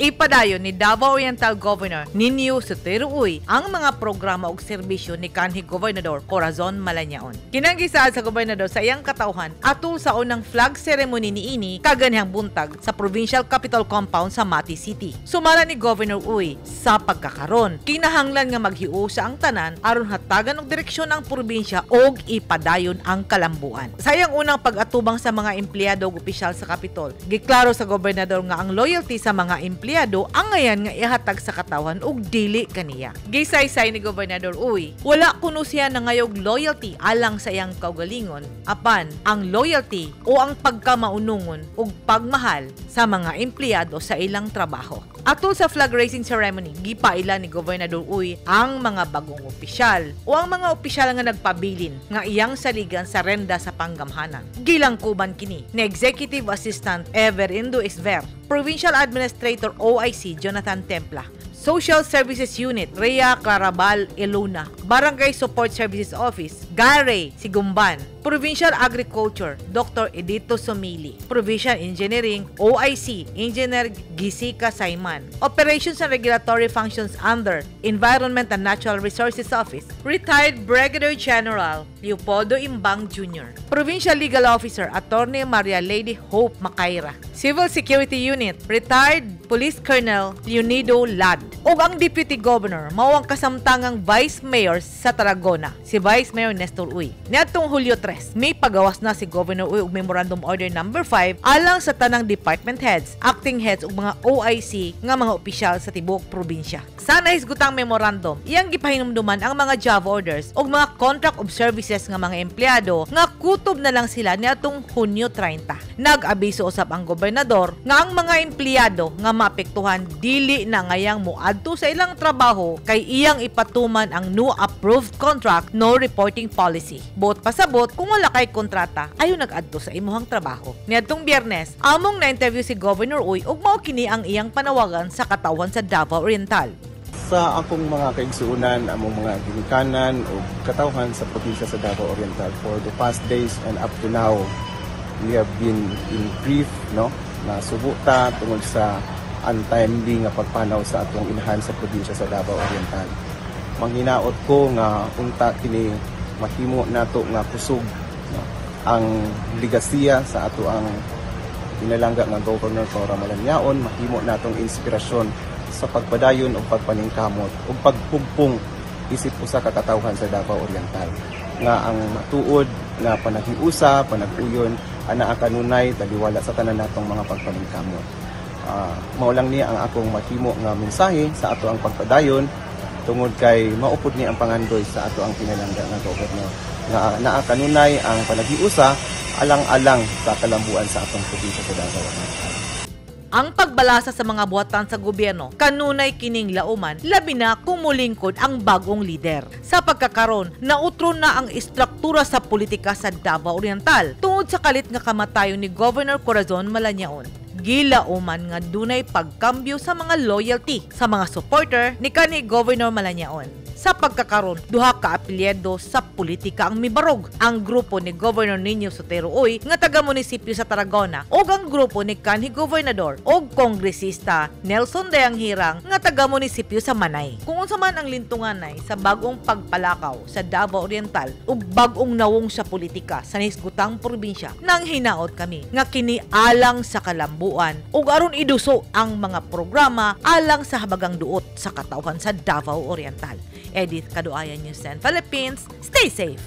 Ipadayon ni Davao Oriental Governor Niño Sotero Uy ang mga programa ug serbisyo ni kanhi Gobernador Corazon Malanyaon. Kinanggisaad sa gobernador sa iyang katawhan atol sa unang flag ceremony niini kaganhang buntag sa Provincial Capitol Compound sa Mati City. Sumala ni Governor Uy, sa pagkakaron, kinahanglan nga maghiusa ang tanan aron hatagan og direksyon ang probinsya og ipadayon ang kalambuan. Sa iyang unang pag-atubang sa mga empleyado ug opisyal sa Capitol, giklaro sa gobernador nga ang loyalty sa mga empleyado angayan nga ihatag sa katawhan ug dili kaniya. Gisaysay ni Gobernador Uy, wala kuno siya nangayog loyalty alang sa iyang kaugalingon, apan ang loyalty o ang pagkamaunungon ug pagmahal sa mga empleyado sa ilang trabaho. Atol sa flag raising ceremony, gipaila ni Gobernador Uy ang mga bagong opisyal o ang mga opisyal nga nagpabilin nga iyang saligan sa renda sa panggamhanan. Gilangkuban kini ni Executive Assistant Everindo Isver, Provincial Administrator OIC Jonathan Templa, Social Services Unit Rhea Clarabal Eluna, Barangay Support Services Office Gary Sigumban, Provincial Agriculture Dr. Edito Sumili, Provincial Engineering OIC Engineer Gisika Simon, Operations and Regulatory Functions under Environment and Natural Resources Office Retired Brigadier General Leopoldo Imbang Jr., Provincial Legal Officer Attorney Maria Lady Hope Macaira, Civil Security Unit Retired Police Colonel Leonido Lad, ug ang Deputy Governor mao ang kasamtangang Vice Mayor sa Tarragona, si Vice Mayor Nestor Uy. Niadtong Hulyo 3, may pagawas na si Governor Uy og Memorandum Order number 5 alang sa tanang department heads, acting heads ug mga OIC nga mga opisyal sa tibuok probinsya. Sa nahisgutang memorandum, iyang gipahinumduman ang mga job orders ug mga contract of services nga mga empleyado nga kutob na lang sila niadtong Hunyo 30. Nag-abiso usab ang gobernador nga ang mga empleyado nga maapektuhan dili na ngayang moadto sa ilang trabaho kay iyang ipatuman ang no approved contract, no reporting policy. Buot pasabot, kung wala kay kontrata, ayo nag-adto sa imuhang trabaho. Niadtong Biyernes, among na-interview si Governor Uy ug mao kini ang iyang panawagan sa katawhan sa Davao Oriental. Sa akong mga kaigsuonan, among mga ginikanan o katawhan sa probinsya sa Davao Oriental, for the past days and up to now, we have been in grief, no? Nasubo ta tungod sa untimely nga pagpanaw sa atong inahan sa probinsya sa Davao Oriental. Manghinaot ko nga unta kini mahimo nato nga kusog, no, ang ligasiya sa ato ang pinalangga nga Governor Cora Malanyaon, mahimo natong inspirasyon sa pagpadayon o pagpaningkamot o paghugpong isip usa ka katawhan sa Davao Oriental nga ang matuod nga panaghiusa, panag-uyon anaa kanunay taliwala sa tanan natong mga pagpaningkamot. Mao lang ni ang akong mahimo nga mensahe sa ato ang pagpadayon tungod kay maupod ni ang pangandoy sa ato ang pinalangga nga governor nga naa kanunay ang panaghiusa alang-alang sa kalambuan sa atong probinsya sa Davao Oriental. Ang pagbalasa sa mga buhatan sa gobyerno kanunay kining lauman, labi na kung mulingkod ang bagong lider. Sa pagkakaron, nautro na ang istruktura sa politika sa Davao Oriental tungod sa kalit nga kamatayon ni Governor Corazon Malanyaon. Gilauman nga dunay pagkambyo sa mga loyalty sa mga supporter ni kanhi Governor Malanyaon. Sa pagkakaron, duha ka apelyido sa politika ang mibarog: ang grupo ni Governor Niño Sotero Uy nga taga munisipyo sa Tarragona ug ang grupo ni kanhi Gobernador og kongresista Nelson Dayanghirang nga taga munisipyo sa Manay. Kung unsa man ang lintunganay sa bag-ong pagpalakaw sa Davao Oriental ug bag-ong nawong sa politika sa nahisgutang probinsya, nang hinaot kami nga kini alang sa kalambuan ug aron iduso ang mga programa alang sa habagang duot sa katawhan sa Davao Oriental. Edith Kaduayan, News 10 Philippines. Stay safe.